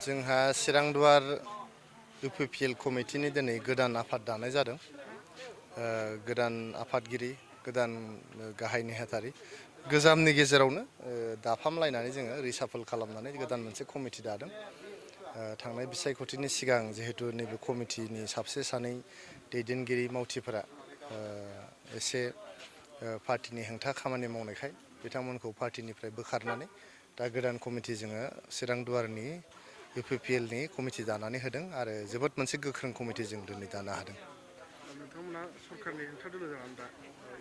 जोंहा चिरांदुवार UPPL कमिटिनि दिनै गोदान आफाद दानाय जादों। गोदान आफादगिरि, गोदान गाहाय नेहाथारि गोजामनि गेजेरावनो दाफामलायनानै जोङो रिसाफल खालामनानै गोदान मोनसे कमिटि दादों। थांनाय बिसायख'थिनि सिगां जिहेतु नैबे कमिटिनि सासे सानै दैदेनगिरि मावथिफोरा एसे पार्टिनि हेंथा खामानि मावनायखाय बिथांमोनखौ पार्टिनिफ्राय बोखारनानै दा गोदान कमिटि जोङो चिरांदुवारनि UPPLनि कमिटि दानानै होदों आरो जोबोद मोनसे गोख्रों कमिटि जों दिनै दानो हादों। नोंथांमोना सरकारनि हेंथा दोलो जानानै दा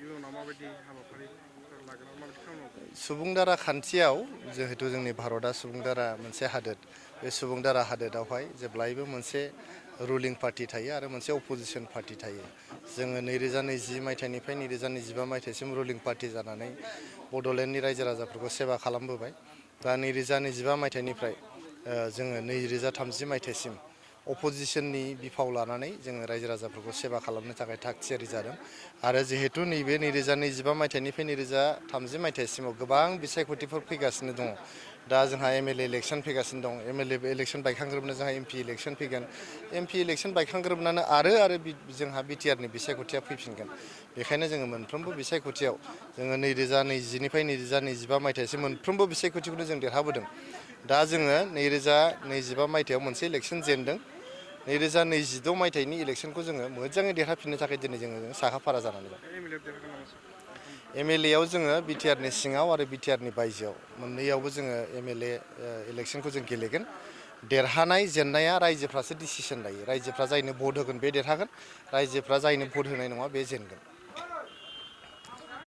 इयुनाव माबायदि हाबाफारि लागोन माबायदि खालामनांगौ? सुबुं दारा खान्थियाव जिहेतु जोंनि भारतआ सुबुं दारा मोनसे हादोर, बे सुबुं दारा हादोरावहाय जेब्लायबो मोनसे रुलिं पार्टि थायो आरो मोनसे अपोजिसन पार्टि थायो। जोङो 2020 मायथाइनिफ्राय 2025 मायथाइसिम रुलिं पार्टि जानानै बड'लेण्डनि रायजो राजाफोरखौ सेवा खालामबोबाय। दा 2025 मायथाइनिफ्राय जोङो 2030 मायथाइसिम अपोजिसननि बिफाव लानानै जोङो रायजो राजाफोरखौ सेवा खालामनो थाखाय थाग थियारि जादों आरो जिहेतु नैबे 2025 मायथाइनिफ्राय 2030 मायथाइसिमाव गोबां बिसायख'थिफोर फैगासिनो दङ। दा जोंहा MLA इलेक्सन फैगासिनो दं। MLA इलेक्सन बायखांग्रोबनो जोंहा MP इलेक्सन फैगोन। MP इलेक्सन बायखांग्रोबनानो आरो जोंहा BTRनि बिसायख'थिया फैफिनगोन। बेखायनो जोङो मोनफ्रोमबो बिसायख'थियाव जोङो 2020निफ्राय 2025 मायथाइसिम मोनफ्रोमबो बिसायख'थिखौनो जों देरहाबोदों। दा जोङो 2025 मायथाइयाव मोनसे इलेक्सन जेनदों। 2026 मायथाइनि इलेक्सनखौ जोङो मोजाङै देरहाफिननो थाखाय दिनै जोङो साखा-फारा जानानै दं। MLA आव जोङो BTRनि सिङाव आरो BTRनि बायजोआव मोननैयावबो जोङो MLA इलेक्सनखौ जों गेलेगोन। देरहानाय जेननाया रायजोफ्रासो डिसिसन लायो। रायजोफ्रा जायनो भट होगोन बे देरहागोन, रायजोफ्रा जायनो भट होनाय नङा बे जेनगोन।